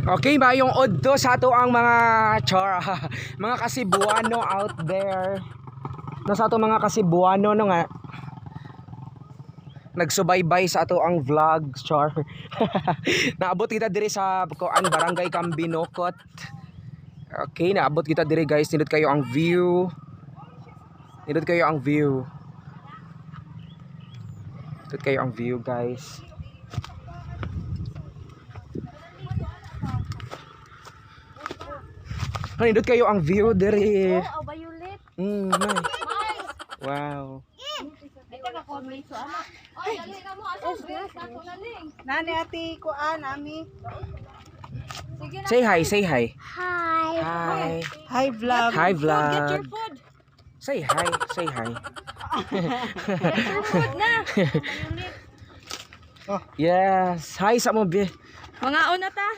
Okay, maayong udto sa ato ang mga char, mga Kasibuano out there. No, sa ato mga Kasibuano, no, nga nagsubaybay sa ato ang vlog, char. Naabot kita diri sa kuan, Barangay Cambinocot. Okay, naabot kita diri, guys. Nindot kayo ang view. Nindot kayo ang view. Nindot kayo ang view, guys. Nindot kayo ang view diri. Oh, violet. Nice. Wow. Nani ati kuan ami. Say hi, say hi. Hi. Hi. Hi vlog. Hi, vlog. Get your food. Say hi, say hi. Get your food na. Violet. Yes. Hi sa mo, be. Mga una ta.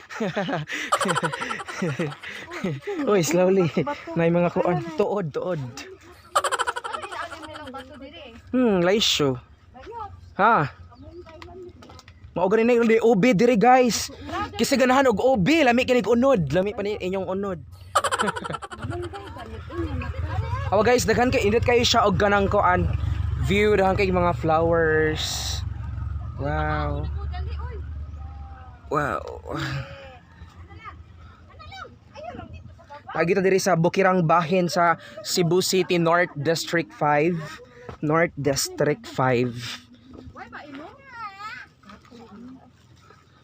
Uy, slowly. May mga kuan. Tuod, tuod. Laisyo. Ha? Mao gani na yung OB diri, guys. Kasi ganahan og OB, lami kinig unod, lami pa ni inyong unod. Awa guys, daghan kay indot kayo siya og ganang kuan view, daghan kay mga flowers. Wow. Wow. Lagi ta diri sa Bukirang Bahin sa Cebu City North District 5. North District 5.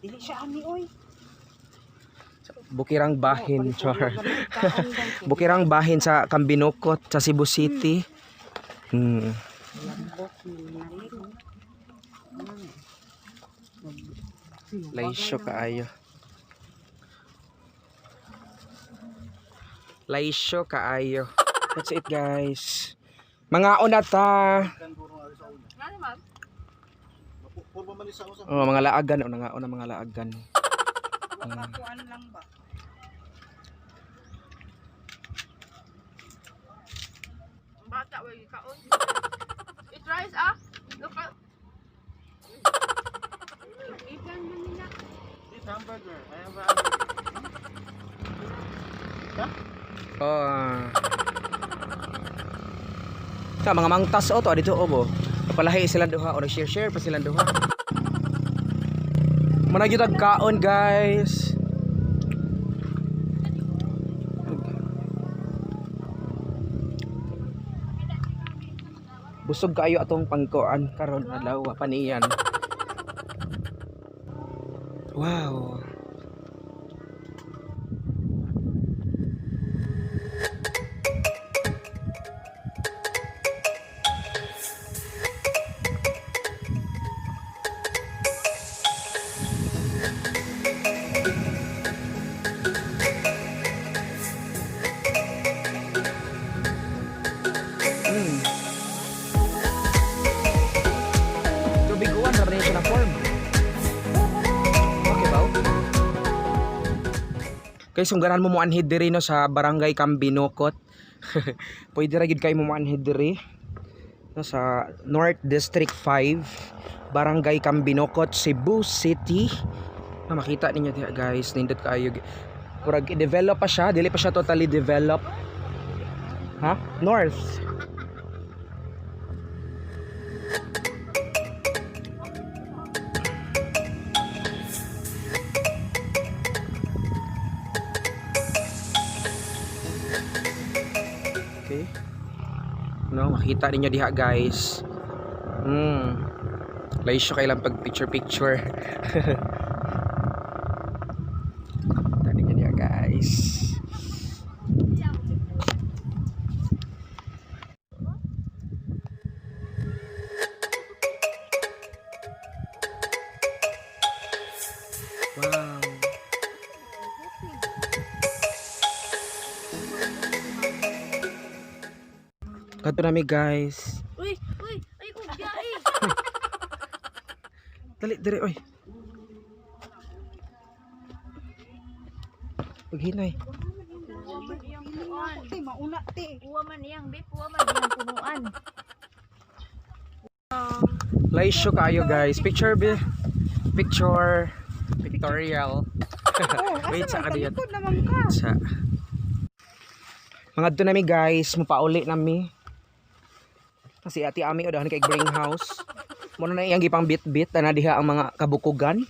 Dili siya ami oy. Bukirang Bahin, char. Bukirang Bahin sa Cambinocot sa Cebu City. Laisyo kaayo. Laisyo kaayo. That's it, guys. Mga una ta. Oh, mga laagan, oh, nga una mga laagan. Kuan lang ba? Bata, way kaon. It rice ah. Look out. Ipan man nila. Hamburger. I have a hamburger. Oh. Sa mga mangtas o to dito o bo. Palahi silang duha o share share pa silang duha. Muna gyud tag kaon, guys. Busog kaayo atong pangkuan karon adlaw paniyan. Wow. Tubig uwan, ra siya na form. Okay ba? Kay sunggaran mo moanhid diri, no, sa Barangay Cambinocot. Pwede ra gid kay mo moanhid diri. No, sa North District 5, Barangay Cambinocot, Cebu City. Na makita ninyo diha, guys, nindot kaayo. Murag i-develop pa siya, dili pa siya totally develop. Ha? North. Okay. No, makita ninyo diha, guys. Laisyo kay lang pag picture picture. Kita ninyo diha, guys. Wow. Kadto nami, guys. Uy, uy, ay ko biyahe. Dali, dali, oy. Paghinay. Ti mauna ti. Uwa man iyang bip, uwa man iyang punuan. Laisyo kayo, guys. Picture be. Picture. Pictorial. Oh, Wait, asa sa man kadiyot. talikod naman ka. Sa mga doon nami guys, mupauli nami. Kasi ati ami o dahan kay bring house. Muna na iyang gipang bit-bit na diha ang mga kabukugan.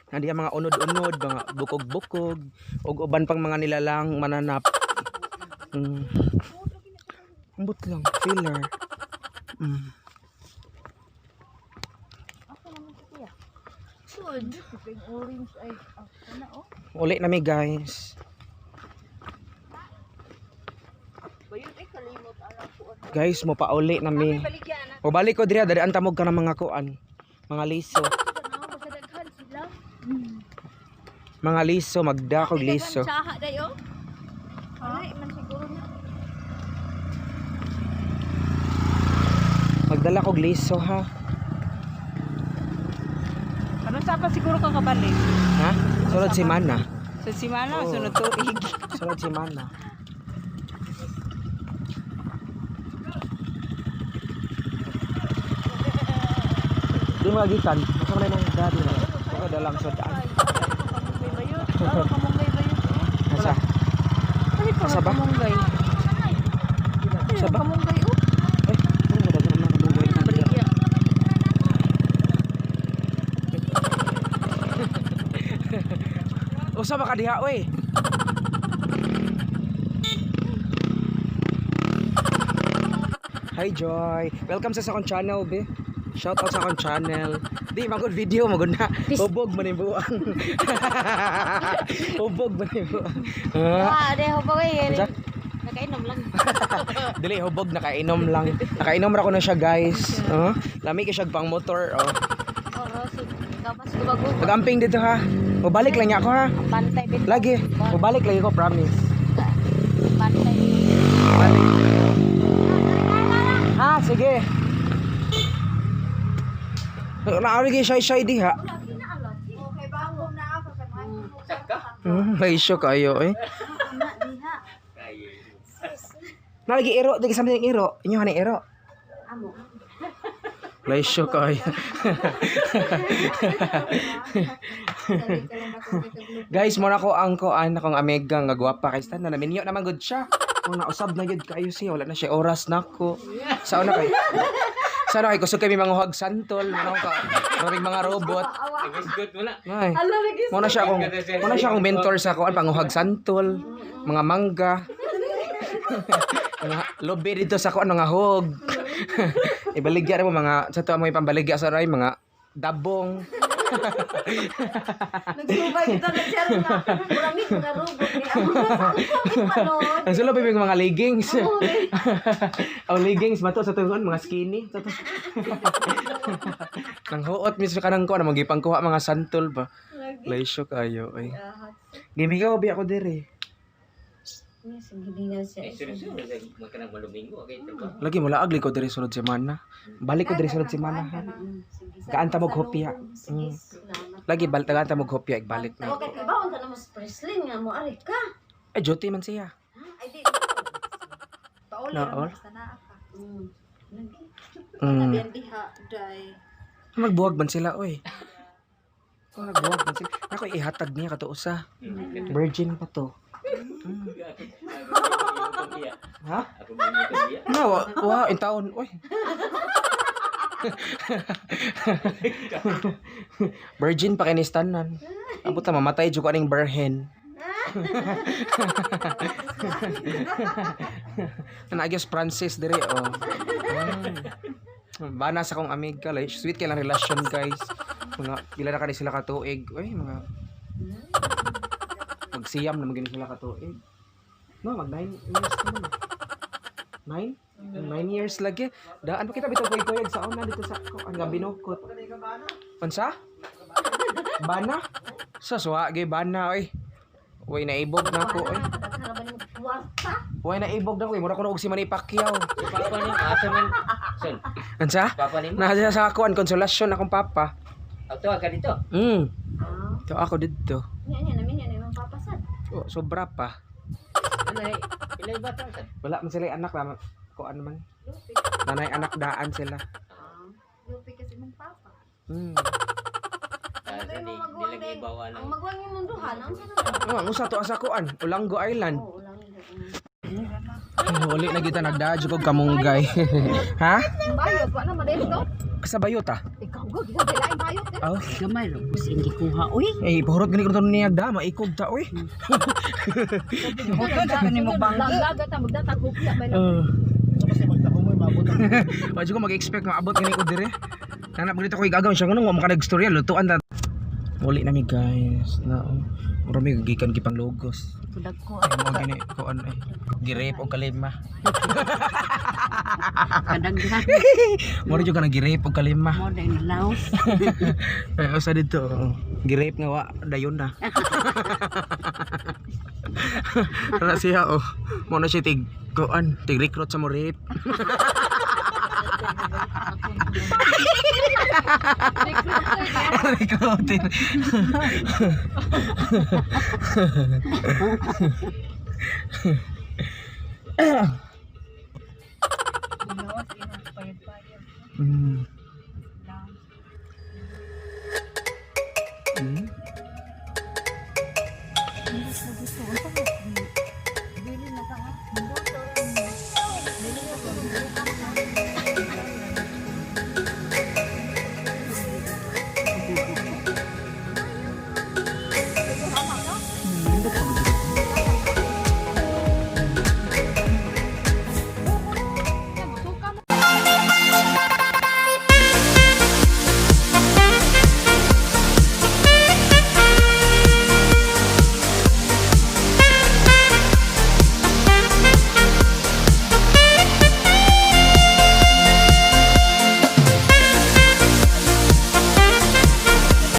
Na diha mga unod-unod, mga bukog-bukog ug uban pang mga nilalang mananap. Ambot lang, filler. Food. Orange ay ana oh. Uli nami guys. Bayot ay kalimot alang kuan. Guys, mopauli nami. Baligya na. Mobalik ko diri dali ang tamog ka ng mga kuan, mga liso. Basta daghan sila. Mga liso, magdakog liso. Saha dayo. Ay, man siguro na. Magdala kog liso ha. Karon sa pa siguro ka kabalik. Ha? Sunod si Mana. Sa simana Oo. sunod tuig. Sunod si Mana. Di mga gikan. Masa man imong daddy na. Ako dalang sudaan. Kamunggay bayot. Oh, kamunggay bayot. Asa? Ay, Asa ba? Kamunggay. Asa ba? Kamunggay oh. Ay, ano ba dagan ang kamunggay na dira? Baligya. Usa ba ka diha oy? Hi Joy. Welcome sa akong channel, be. Shout out sa akong channel. Di magod video magod na. Hubog man yung buang. Hubog man yung buang. Ah, Ah, de ho pa kay. Unsa? Nakainom lang. Dili hubog nakainom lang. Nakainom ra ko na siya, guys. Oh, lami kay siya pang motor, oh. Oro si kapas gubaguba. Magamping dito ha. Mobalik lang niya ako ha. Pantay bit. Lagi. Mobalik lagi ko, promise. Pantay. Balik. Ha, sige. Naari kay shy-shy diha. Okay ba ako na ako sa May issue kayo eh. Nalagi iro, di kasama yung iro. Inyo hani iro. Amo. May issue kayo. Guys, mo na ko ang kuan akong amiga nga gwapa kay stan na naminyo naman gud siya. Kung nausab na gyud kayo siya, wala na siya oras nako. Sa una kay Sa una kay kusog kami mga huwag santol, mga ka, maraming mga robot. Good mo na. Ay. Mo na siya akong mentor sa kuan panguhag santol, mga mangga. Mga lobe dito sa kuan mga hog. Ibaligya ra mo mga sa tuwa mo ipambaligya sa ray mga dabong. Nagsubay kita na siya nga. Maraming mga robot ni ako sa panood. Ang sulo yung mga leggings. Ang leggings mato sa tungon mga skinny. Sa to. Nang huot mismo kanang ko na magipangkuha mga santol ba. Laysyo kayo ay. Gimigaw bi ako dire. Eh, sunod-sunod. Magkanang malumingo. Okay, ito ba? Lagi mo laag ko dire sunod semana. Balik ko dire sunod semana ha. Kaanta mo hopya. Lagi balik tagaan mo hopya ibalik na. Okay, kay bawon ka na mas Preslin nga mo ari ka. Ay duty man siya. Ay di. Pauli Na, ra all? man basta naa ka. Mm. Diha day. Magbuwag man sila oy. Oh, nagbuwag man sila. Ako ihatag niya kato usa. Virgin pa to. Ha? Ako ba yung biya? No, wa in taon oy. Virgin pa kini tanan. Abot na mamatay jud ko aning berhen. Nagyos Francis dire oh. Bana sa akong amiga, like, sweet kay lang relasyon guys. Mga pila na kani sila katuig. Uy, mga magsiyam na magini sila katuig. No, mag 9 years naman. 9? 9 years lagi. Daan pa kita bitaw kuyog sa una dito sa ang gabi binukot. Unsa? Bana? Sa suwa gay bana oy. Uy naibog na ko oy. Karaban mo kwarta. Uy naibog na ko. Mura ko na og si Manny Pacquiao. Papa ni asa man. Son, Unsa? papa ni mo. Nasa sa ako ang konsolasyon akong papa. Ato ka dito. Ito ako dito. Nya nya namin nya naman papasad. Oh, sobra pa. Ano ay? Ilay bata sad. Wala man sila anak lang. Kuan man. Nanay anak daan sila. Lupi kasi mong papa. to Sa imong di maguwang lagi ding. bawa ng Ang maguwang imong duha, ang sa Oh, ang usa to asa kuan, Olango Island. Oh, ulang. Ay, uli na kita nagdadyo kog kamunggay. Ha? Bayot, wa na madesto. Sa bayot ah. Ikaw go, gikan lain bayot eh. Oh. Gamay ra pus hindi kuha uy. Eh, pahurot gani ko niya da, maikog ta oy. Hutod sa ni mo banggi. Laglaga ta magdatag hupya may Wa ko mag-expect maabot gani ko dire. Nanap ganito ko igagaw siya nganong wa mo ka nagstorya lutuan ta. Uli na mi guys. Na oh. Mura mi gikan gipang logos. Kudag ko. Ay mo gani kuan ay. Girep og kalima. Kadaghan. Mura jud ka nagirep og kalima. Mo day na laos. Eh usa dito. Oh. Girep nga wa dayon na. Wala siya oh. Mo na siya tig kuan, tig recruit sa mo rape. Recruiter.